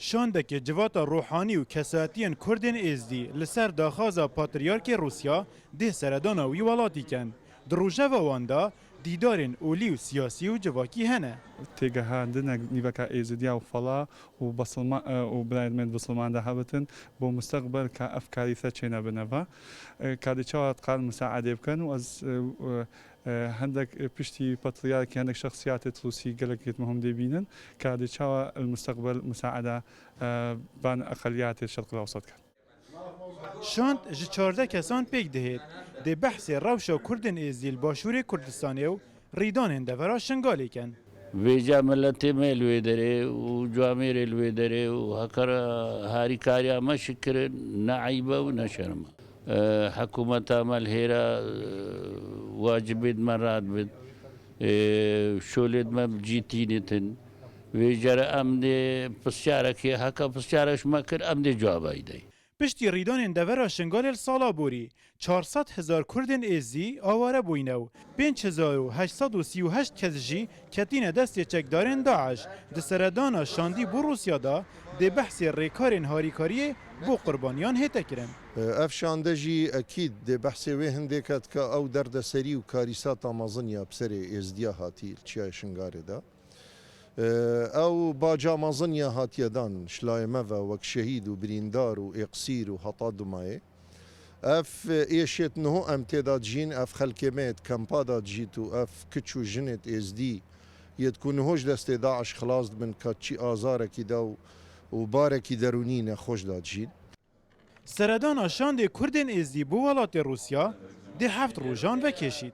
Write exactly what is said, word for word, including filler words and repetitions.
Şandekê civata ruhanî û kesayetiyên Kurdên Êzdî li ser daxwaza Patriyarkê Rûsya dê seredana wî welatî ken. Di rojeva wan de dîdarên olî û siyasî û civakî hene. Têgehandinek nîveka Êzidiya û Fala û Besilma-, e, û birayên me di Besilman de hebitin bo musteqbel ka ev karîse çênebine va. E, ka dê çawa dikar musaedê bikin û ez, e, e, e, hendek, e, piştî patriyarkê hendek şexsiyatê Rûsî gelek yêt muhim dê bînin, ka dê çawa li musteqbel musaeda, e, van eqeliyatê Şerqil Ewsat ken. Şand ji çardeh kesan pêk dihêt. Dê behsê rewşa Kurdên Êzdî li Başûrê Kurdistanê û rîdanên devera Şingalê ken. Vêca miletê me li wê derê û camêrê li wê derê û hekara harîkariya me şikirin ne eyb e û ne şerm e. E, hikûmeta me li hêra, e, wacibêt me radibit. E, şolêt me bi cî tînitin. Vê jere em dê pirsyarekê, heke pirsyareş me kir, em dê cewabay dey. Piştî rîdanên devera Şingalê li sala borî, çar sed hezar Kurdên Êzî aware bûyne û pênc hezar û heşt sed û sî û heşt kes jî ketîne destê çekdarên DAIŞ. Di seredana şandî bo Rûsya de dê behsê rêkarên harîkariyê bo qurbaniyan hête kirin. Ev şande jî ekîd dê behsê wê hindêke dike, ew derdeserî û karîsata mezin ya bi serê Êzdiya hatî li Çiyayê Şingalê de. Ew baca mezin ya hatiye dan ji layê me ve wek şehîd û birîndar û êqsîr û heta dumayê. Ev êşêt niho em tê de dijîn, ev xelkê me yê di kempa de dijît û ev kiç û jinêt êzdî yêt ku niho ji destê DAIŞ xilas dibin, ka çi azarekî de û, û barekî derûnî nexweş de dijîn. Seredana şandê Kurdên Êzdî bo welatê Rûsya dê heft rojan vekêşît.